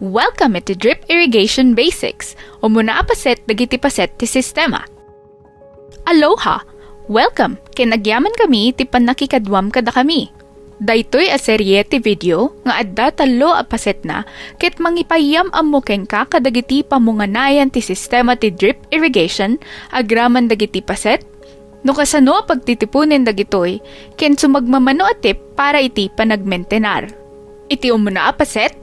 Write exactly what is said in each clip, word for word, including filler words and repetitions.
Welcome iti Drip Irrigation Basics, umuna a paset dagiti paset ti sistema. Aloha! Welcome, ken agyamankami iti pannakikaduam kadakami. Daytoy a serie ti video nga adda tallo a pasetna ket mangipayyam ammo kenka kadagiti pammunganayan ti sistema ti drip irrigation agraman dagiti paset, no kasano a pagtitiponen dagitoy, ken sumagmamano a tip para iti panagmentenar. Iti umuna a paset,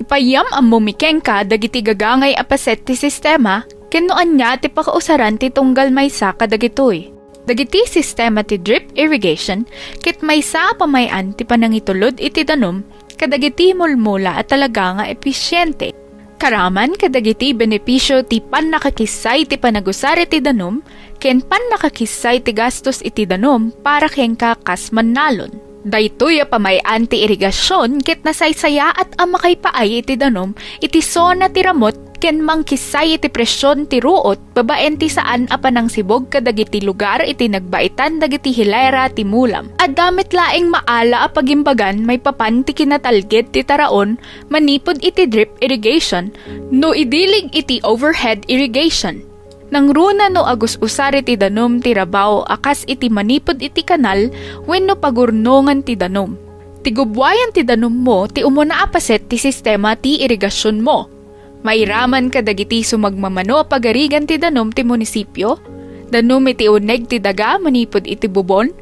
ipayyam ammomi kenka dagiti gagangay a paset ti sistema ken no ania ti pakausaran ti tunggal maysa kadagitoy. Dagiti sistema ti drip irrigation ket maysa a pamay-an ti panangitulod iti danum kadagiti mulmula a talaga nga episiente. Karaman kadagiti benepisio ti pannakakissay ti panagusar iti danum ken pannakakissay ti gastos iti danum para kenka kas mannalon. Daytoy a pamay-an ti irigasion ket nasaysayaat a makaipaay iti danum iti sona ti ramut ken mangkissay iti presion ti ruot babaen ti saan a panangsibug kadagiti lugar iti nagbaitan dagiti hilera ti mulam. Adda met laeng maala a pagimbagan maipapan ti kinatalged ti taraon manipud iti drip irrigation no idilig iti overhead irrigation. Nangruna no agus-usar iti danum ti rabaw a kas iti manipud iti kanal wenno pagurnongan ti danum. Ti gubbuayan ti danummo ti umuna a paset ti sistema ti irigasionmo. Mairaman kadagiti sumagmamano a pagarigan ti danum ti munisipio, danum iti uneg ti daga manipud iti bubon,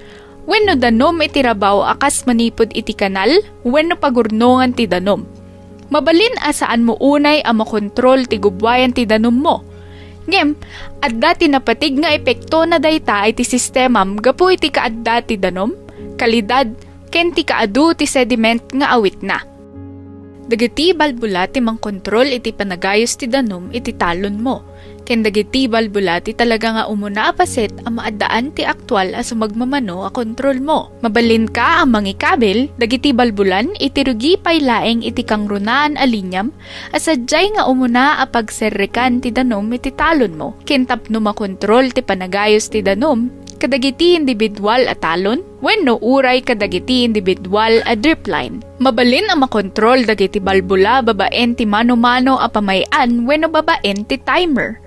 wenno danum iti rabaw a kas manipud iti kanal wenno pagurnongan ti danum. Mabalin a saanmo unay a makontrol ti gubbuayan ti danummo. Ngem, adda ti napatig nga epektona dayta iti sistemam gapu iti kaadda ti danum, kalidad, ken ti kaadu ti sediment nga awitna. Dagiti balbula ti mangkontrol iti panagayos ti danum iti talonmo, ken dagiti balbula ti talaga nga umuna a paset a maaddaan ti aktual a sumagmamano a kontrolmo. Mabalinka a mangikabil dagiti balbulan iti rugi pay laeng iti kangrunaan a liniam a sadiay nga umuna a pagserrekan ti danum iti talonmo, ken tapno makontrol ti panagayos ti danum kadagiti individual a talon wenno uray kadagiti individual a drip line. Mabalin a makontrol dagiti balbula babaen ti mano-mano a pamay-an wenno babaen ti timer.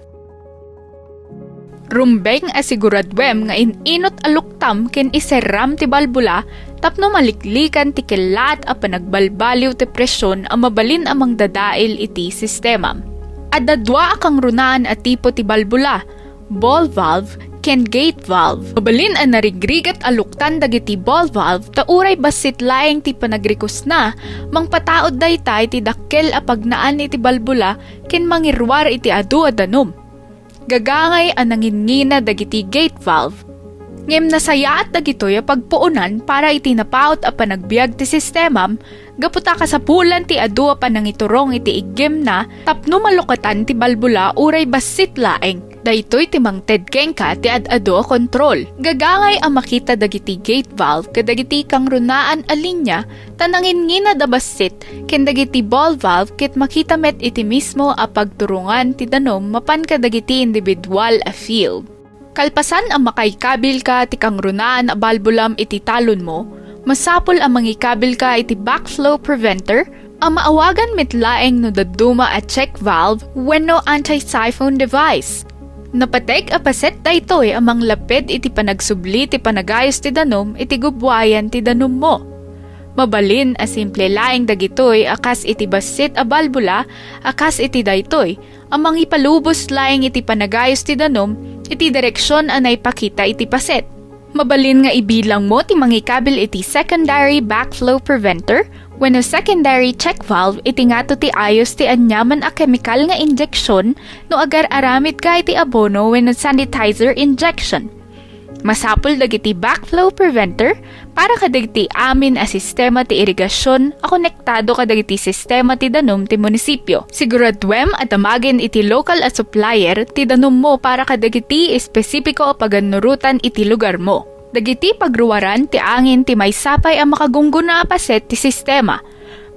Rumbeng a siguraduem nga in-inut a luktam ken iserram ti balbula tapno maliklikan ti kellaat a panagbalbaliw ti presion a mabalin a mangdadael iti sistemam. Adda dua a kangrunaan a tipo ti balbula, ball valve ken gate valve. Mabalin a narigrigat a luktan dagiti ball valve ta uray bassit laeng ti panagrikusna, mangpataud dayta iti dakkel a pagnaan iti balbula ken mangiruar iti adu a danum. Gagangay a nanginngina dagiti gate valve. Ngem nasayaat dagitoy a pagpuonan para iti napaut a panagbiag ti sistemam gapu ta kasapulan ti adu a panangiturong iti iggimna tapno malukatan ti balbula uray bassit laeng. Daytoy ti mangted kenka ti ad-adu a kontrol. Gagangay a makita dagiti gate valve kadagiti kangrunaan a linia ta nanginnginada bassit ken dagiti ball valve ket makita met iti mismo a pagturongan ti danum mapan kadagiti individual a field. Kalpasan a makaikabilka ti kangrunaan a balbulam iti talonmo, masapul a mangikabilka iti backflow preventer a maawagan met laeng no dadduma a check valve wenno anti-siphon device. Napateg a paset daytoy a manglapped iti panagsubli ti panagayos ti danum iti gubbuayan ti danummo. Mabalin a simple laeng dagitoy a kas iti bassit a balbula a kas iti daytoy a mangipalubos laeng iti panagayos ti danum iti direksion a naipakita iti paset. Mabalin nga ibilangmo ti mangikabil iti secondary backflow preventer wenno secondary check valve iti ngato ti ayos ti aniaman a kemikal nga injeksion no agar-aramidka iti abono wenno sanitizer injection. Masapul dagiti backflow preventer para kadagiti amin a sistema ti irigasion a konektado kadagiti sistema ti danum ti munisipio. Siguraduem a damagen iti lokal a supplier ti danummo para kadagiti espesipiko a pagannurotan iti lugarmo. Dagiti pagruaran ti angin ti maysa pay a makagunggona a paset ti sistema.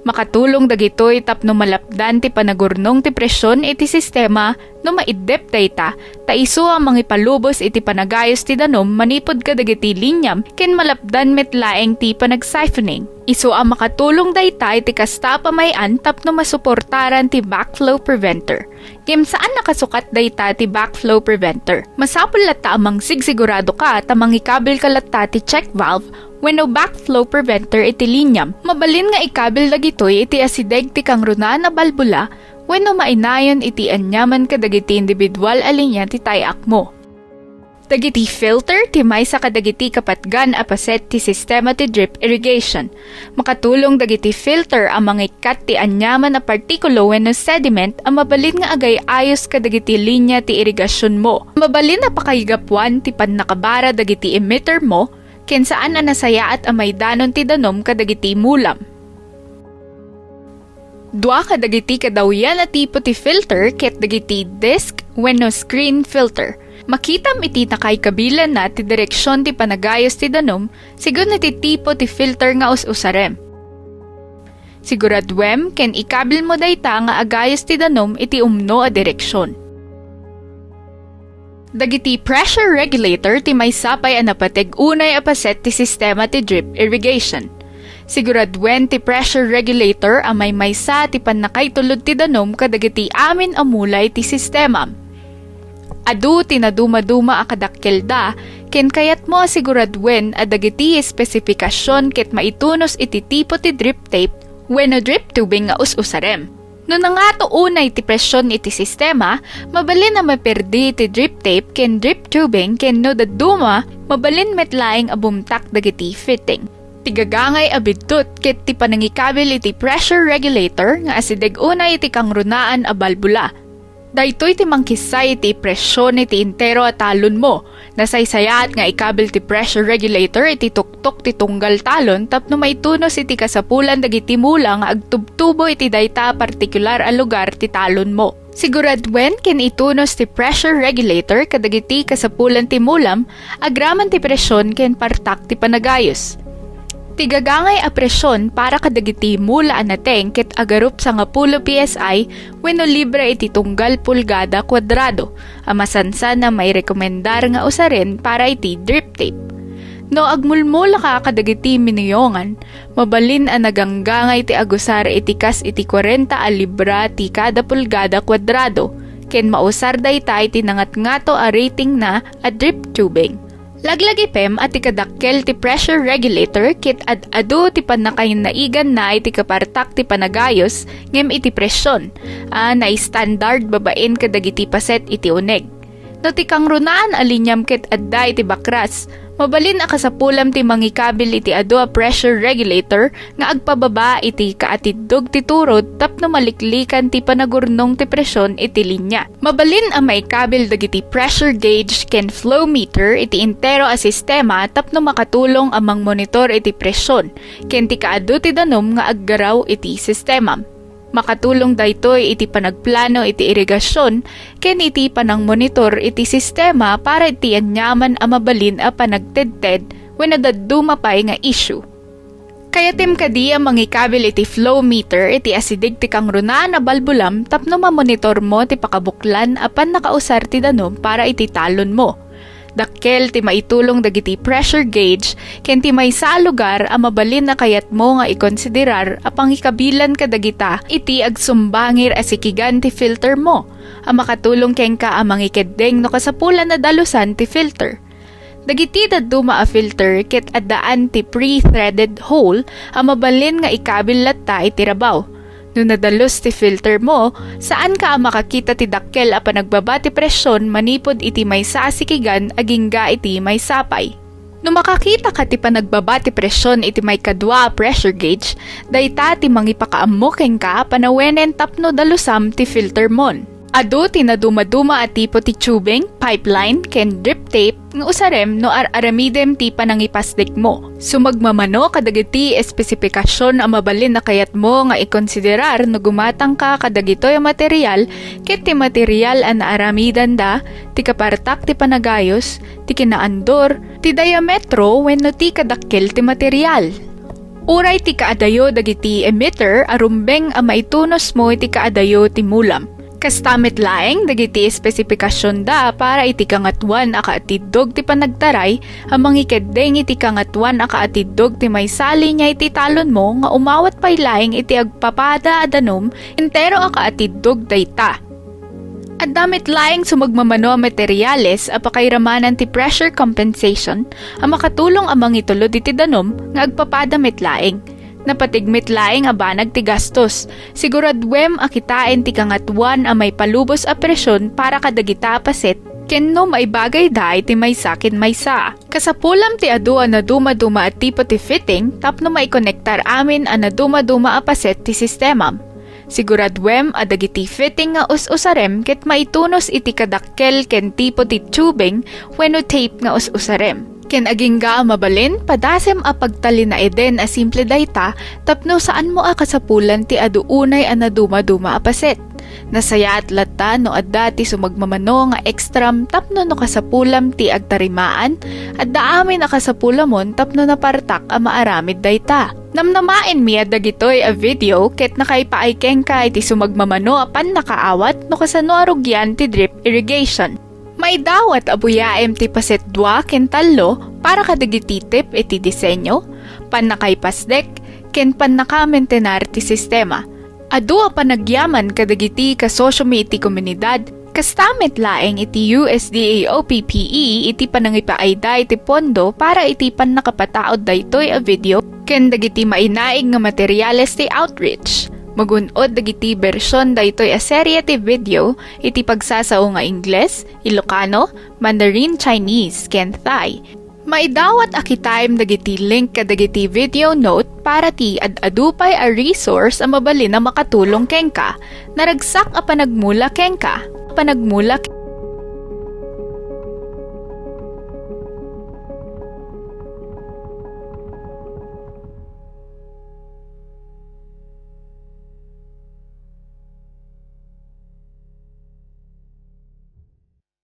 Makatulong dagitoy tapno malapdan ti panagurnong ti presion iti sistema no maiddep dayta, ta isu a mangipalubos iti panagayos ti danum manipud kadagiti liniam ken malapdan met laeng ti panagsiphoning. Isu a makatulong dayta iti kasta a pamay-an tapno masuportaran ti backflow preventer. Ngem saan a kasukat dayta ti backflow preventer. Masapul latta a mangsigsigurado ka ta mangikabil ka latta ti check valve wenno backflow preventer iti liniam. Mabalin nga ikabil dagitoy iti asideg ti kangrunaan a balbula wenno mainayon iti aniaman kadagiti individual a linia ti tay-akmo. Dagiti filter ti maysa kadagiti kapatgan a paset ti sistema ti drip irrigation. Makatulong dagiti filter a mangikkat ti aniaman a partikulo wenno sediment a mabalin nga agay-ayos kadagiti linia ti irigasionmo. Mabalin a pakaigapuan ti pannakabara dagiti emitter mo ken saan a nasayaat a maidanon ti danum kadagiti mulam. Dua kadagiti kadawyan a tipo ti filter ket dagiti disc wenno screen filter. Makitam iti nakaikabilanna ti direksion ti panagayos ti danum segun iti tipo ti filter nga us-usarem. Siguraduem ken ikabilmo dayta nga agayos ti danum iti umno a direksion. Dagiti pressure regulator ti maysa pay a napateg unay a paset ti sistema ti drip irrigation. Siguraduen ti pressure regulator a maymaysa ti pannakaitulod ti danum kadagiti amin a mula iti sistemam. Adu ti nadumaduma a kadakkelda ken kayatmo a siguraduen a dagiti espesipikasion ket maitunos iti tipo ti drip tape wenno drip tubing nga us-usarem. No nangato unay ti presion iti sistema, mabalin a maperdi ti drip tape ken drip tubing ken no dadduma, mabalin met laeng a bumtak dagiti fitting. Ti gagangay a biddut ket ti panangikabil iti pressure regulator nga asideg unay iti kangrunaan a balbula. Daytoy ti mangkissay iti presion iti entero a talonmo. Nasaysayaat nga ikabil ti pressure regulator iti tuktok ti tunggal talon tapno maitunos iti kasapulan dagiti mula nga agtubtubo iti dayta a partikular a lugar ti talonmo. Siguraduen ken itunos ti pressure regulator kadagiti kasapulan ti mulam agraman ti presion ken partak ti panagayos. Ti gagangay a presion para kadagiti mula a nateng ket agarup sangapulo P S I wenno libra iti tunggal pulgada kuadrado a masansan a mairekomendar nga usaren para iti drip tape. No agmulmulaka kadagiti minuyongan, mabalin a naganggangay ti agusar iti kas iti kuarenta a libra ti kada pulgada kuadrado, ken mausar dayta iti nangatngato a ratingna a drip tubing. Laglagipem a ti kadakkel ti pressure regulator ket ad-adu ti pannakainaiganna iti kapartak ti panagayos ngem iti presion a naistandard babaen kadagiti paset iti uneg. No ti kangrunaan a liniam ket adda iti bakras, mabalin a kasapulam ti mangikabil iti adu a pressure regulator nga agpababa iti kaatiddog ti turod tapno maliklikan ti panagurnong ti presion iti linia. Mabalin a maikabil dagiti pressure gauge ken flow meter iti entero a sistema tapno makatulong a mangmonitor iti presion ken ti kaadu ti danum nga aggaraw iti sistemam. Makatulong daytoy iti panagplano iti irigasion ken iti panangmonitor iti sistema para iti aniaman a mabalin a panagtedted wenno dadduma pay nga issue. Kayatem kadi a mangikabil iti flow meter iti asideg ti kangrunaan a balbulam tapno mamonitormo ti pakabuklan a pannakausar ti danum para iti talonmo. Dakkel ti maitulong dagiti pressure gauge ken ti maysa a lugar a mabalin a kayatmo nga ikonsiderar a pangikabilan kadagita iti agsumbangir a sikigan ti filtermo a makatulong kenka a mangikeddeng no kasapulan a dalusan ti filter. Dagiti dadduma a filter ket addaan ti pre-threaded hole a mabalin nga ikabil latta iti rabaw. No nadalus ti filtermo, saanka a makakita ti dakkel a panagbaba ti presion manipud iti maysa a sikigan agingga iti maysa pay. No makakitaka ti panagbaba ti presion iti maikadua a pressure gauge, dayta ti mangipakaammo kenka a panawenen tapno dalusam ti filtermon. Adu ti nadumaduma a tipo ti tubing, pipeline, ken drip tape nga usarem no ar-aramidem ti panangipasdekmo. Sumagmamano kadagiti espesipikasion a mabalin a kayatmo nga ikonsiderar no gumatangka kadagitoy a material ket ti material a naaramidanda, ti kapartak ti panagayos, ti kinaandor, ti diametro wenno ti kadakkel ti material. Uray ti kaadayo dagiti emitter a rumbeng a maitunosmo iti kaadayo ti mulam. Kasta met laeng dagiti espesipikasionda para iti kangatoan a kaatiddog ti panagtaray a mangikeddeng iti kangatoan a kaatiddog ti maysa a linia iti talonmo nga umawat pay laeng iti agpapada a danum entero a kaatiddog dayta. Adda met laeng sumagmamano a materiales a pakairamanan ti pressure compensation a makatulong a mangitulod iti danum nga agpapada met laeng. Napatig met laeng a banag ti gastos. Siguraduem a kitaen ti kangatoan a maipalubos a presion para kadagita a paset ken no maibagayda iti maysa ken maysa. Kasapulam ti adu a nadumaduma a tipo ti fitting tapno maikonektar amin a nadumaduma a paset ti sistemam. Siguraduem a dagiti fitting nga us-usarem ket maitunos iti kadakkel ken tipo ti tubing wenno tape nga us-usarem. Ken agingga a mabalin, padasem a pagtalinaeden a simple dayta tapno saanmo a kasapulan ti adu unay a nadumaduma a paset. Nasayaat latta no adda ti sumagmamano nga extram tapno no kasapulam ti agtarimaan, adda amin a kasapulamon tapno napartak a maaramid dayta. Namnamaenmi a dagitoy a video ket nakaipaay kenka iti sumagmamano a pannakaawat no kasano a rugian ti drip irrigation. Maidawat a buyaem ti paset dua ken tallo para kadagiti tip iti disenyo, pannakaipasdek, ken pannakamentenar ti sistema. Adu a panagyaman kadagiti kasosiomi iti komunidad, kasta met laeng iti U S D A O P P E iti panangipaayda iti pondo para iti pannakapataud daytoy a video ken dagiti mainaig nga materiales ti outreach. Magun-od dagiti bersion daytoy a serie ti video iti pagsasao nga Ingles, Ilocano, Mandarin Chinese, ken Thai. Maidawat a kitaem dagiti link kadagiti video note para ti ad-adu pay a resource a mabalin a makatulong kenka. Naragsak a panagmula kenka. Panagmula